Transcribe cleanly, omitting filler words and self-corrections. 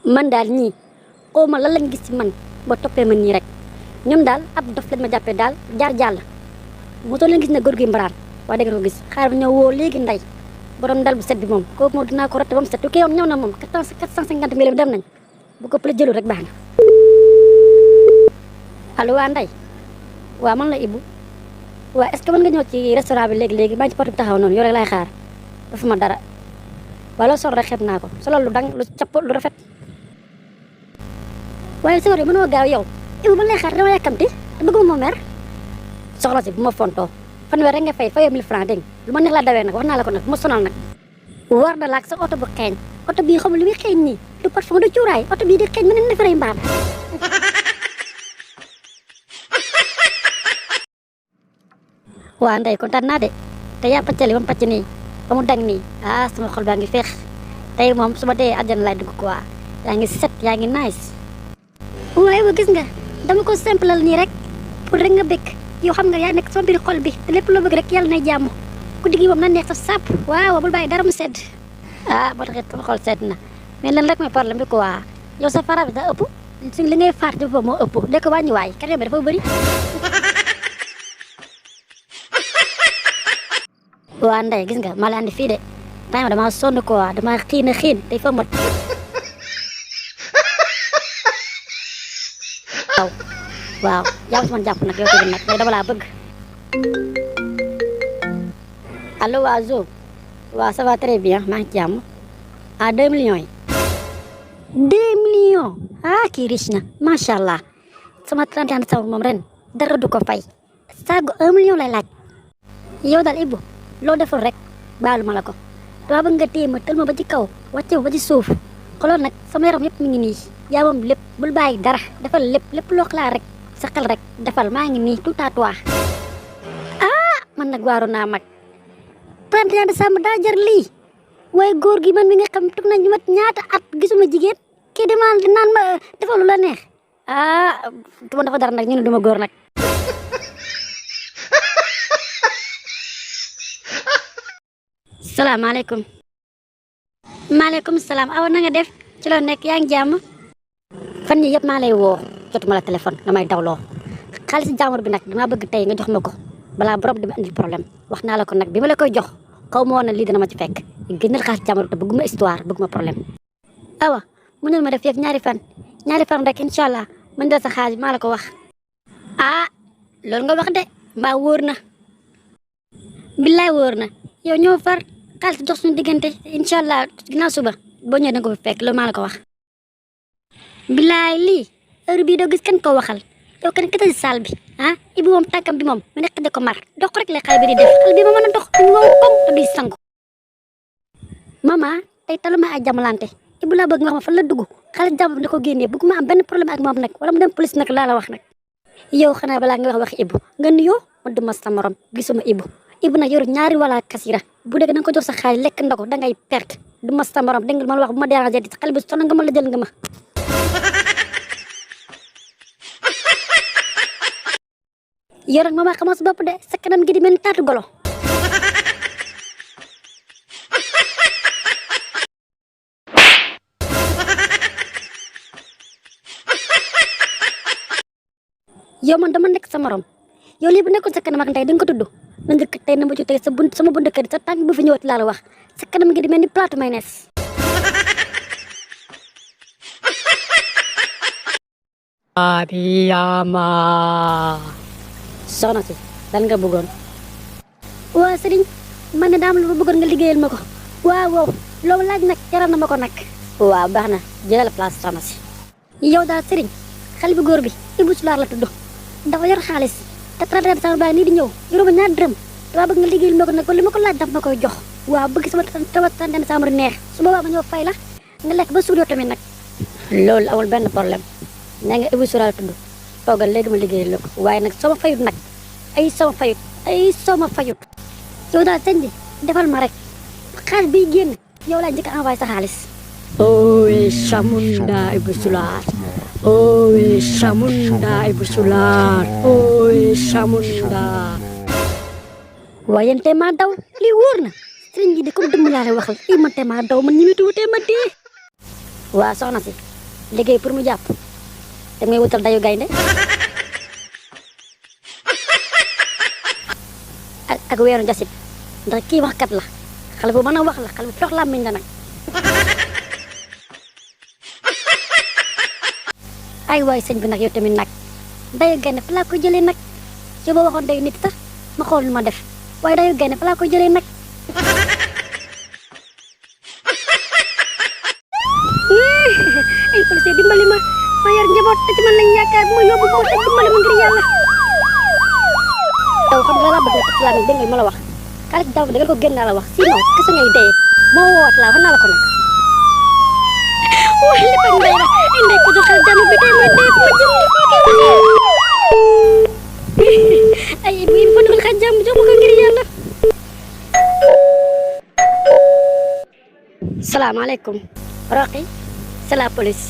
man daal ñii xaw ma lan lañ gis ci man ba toppee ma nii rek ñoom daal ab dof lañ ma jàppee daal jaar jàll mosoo leen gis ne góor gi mbaraan waaye dëgg ko gis xaar ñëw woo léegi nday borom dal bu set bi moom kooku moom dinaa ko rotte ba mu set tu kii yoon ñëw na moom 450 mille dem nañ bu ko pële jëlu rek baax na allo waa nday waaw man la Ibou waaw est-ce que mën nga ñëw ci restaurant bi léegi maa ngi ci porte bi taxaw noonu yow rek laay xaar dafa ma dara waaw loo sol rek xeeb naa ko solo lu dang lu capp lu rafet waaye soo rek mënoo gaaw yow Ibou man lay xaar dama yàkkamti te bëgguma moo mer soxla si bu ma fontoo fanweer rek nga fayoo 1000 francs dégg lu ma neex laa dawee nag wax naa la ko nag bu ma sonal nag war na laak sa oto bu xeeñ oto bii xamul lu muy xeeñ nii du parfum du cuuraay oto bii di xeeñ mën na defaree mbaam waa ndey kontaan naa de te yaa pàccali ba mu pàcc nii ba mu dang nii sama xol baa ngi feex tey moom su ma dee àjjana laay dugg quoi yaa ngi set yaa ngi nice waaye ba gis nga dama ko simple nii rek pour rek nga bëgg yow xam nga yaa nekk sama biir xol bi te lépp loo bëgg rek yàlla nay jàmm guddi gi moom na neex sa sàpp waaw bul bàyyi dara mu sedd boo taxee sama xol sedd na mais lan rek mooy problème bi quoi yow sa fara bi daa ëpp suñ li ngay faar ci boppam moo ëpp de ko wàññi waay carrière bi dafa bëri waa ndey gis nga ma la andi fii de temps dama sonn quoi dama xiin tey fa mot waaw yaa ngi si man jàpp nag yow tamit nag mais dama laa bëgg allo waa Zo waaw ça va très bien maa ngi ci jàmm 2 millions yi 2 millions kii riche na macha allah sama 31 décembre moom ren dara du ko fay saagu 1 million lay laaj yow daal Ibou loo deful rek baalu ma la ko dama bëgg nga téye ma tël ma ba ci kaw wàcce ba ci suuf xooloon nag sama yaram yëpp mi ngi nii yaa moom lépp bul bàyyi dara defal lépp loo xalaat rek sa xel rek defal maa ngi nii tout à toi man nag waaru naa mag 31 décembre daa jar lii waaye góor gi man mi nga xam toog nañu mat ñaata at gisuma jigéen kii demande naan ma defal lu la neex duma dafa dara nag ñu ne duma góor nag salaamaaleykum maaleykum salaam awa na nga def ci loo nekk yaa ngi jàmm fan yi yëpp maa lay woo jotuma la téléphone nga may dawloo xaalis jàmbur bi nag dama bëgg tey nga jox ma ko balaa borom di ma indi problème wax naa la ko nag bi ma la koy jox xaw ma woon na lii dana ma ci fekk génnal xaalis jàmbur te bëgguma histoire bëgguma problème awa mu ne ma def yëf ñaari fan rek incha allah mën dal sa xaalis maa la ko wax loolu nga wax de mbaa wóor na billaay wóor na yow ñoo far xaalis jox suñu diggante incha allah ginnaaw suba boo ñëwee da nga ko fi fekk loolu maa la ko wax billaay lii heure bii doo gis kenn koo waxal yow kenn ka tëj saal bi Ibou moom tànkam bi moom mu nekk de ko mar dox rek la xale bi di def xale bi ma mën a dox ñu wow koŋ te duy sangu mama tey taluma ay jamalante Ibou laa bëgg nga wax ma fan la dugg xale jàmm da ko génnee bëgg ma am benn problème ak moom nag wala mu dem police nag laa la wax nag yow xanaa balaa nga wax Ibou nga nuyoo ma duma sa morom gisuma Ibou nag yoru ñaari wala kasira bu dee da nga ko jox sa xaalis lekk ndox dangay perte duma sa morom dégg nga ma wax bu ma déranger di xale bi sonn nga ma la jël nga ma yow nag mama xamoo sa bopp de sa kanam gi di mel ni taatu golo yow man dama nekk sa morom yow lii bu nekkoon sa kanam ak ndey di nga ko tudd na njëkk tey na ma ci tey sama bunt kër sa tànk bu fi ñëwati laa la wax sa kanam gi di mel ni plateau mayonnaise abiyama soxna si lan nga bëggoon waa sëriñ man ne daam lu ma bëggoon nga liggéeyal ma ko waaw loolu laaj nag jaral na ma ko nag waaw baax na jëlal place soxna si yow daal sëriñ xale bu góor bi Ibou Soulard la tudd dafa yor xaalis te 31 décembre baa nii di ñëw yoruma ñaar dërëm dama bëgg nga liggéeyal ma ko nag li ma ko laaj daf ma koy jox waaw bëgg sama 31 décembre neex su boobaa ma ñëw fay la nga lekk ba suur yow tamit nag loolu awul benn problème nee nga Ibou Soulard la tudd toogal léegi ma liggéeyal la ko waaye nag soo ma fayut nag soo ma fayut yow daal sëñ bi defal ma rek xaalis biy génn yow laa njëkk a envoyé sa xaalis Chamunda Ibou Soulard Chamunda Ibou Soulard Chamunda waaye tey maa daw lii wóor na sëriñ ji de comme dëmm laa lay waxal man tey maa daw man ñi mi tuutee ma dee waa soxna si liggéey pour mu jàpp da ngay wutal dayu gaynde ak weeru jasit ndax kii waxkat la xale bu mën a wax la xale bu fex làmmiñ la nag ay waay sëñ bi nag yow tamit nag dayu gaynde fa laa ko jëlee nag su ma waxoon dayu nit sax ma xool nu ma def waaye dayu gaynde fa laa ko jëlee nag ay policier dimbali ma yor njaboot te ci man lañ yaakaar ma yóbbu ko te dimbali ma ngir yàlla yow xam nga laa bëgg islamique dégg nga ma la wax xaalis jàmm da nga ko génn la wax sinon kaso ngay dee moo woot laa wax naa la ko nag waaye lépp ak ndey la ay ndey ko joxal jàmm bi tey ma dee ma jëm li fii kay waxee ay bu fa dugal xaj jàmm jox ma ko ngir yàlla salaamaaleykum Roqi c'est la police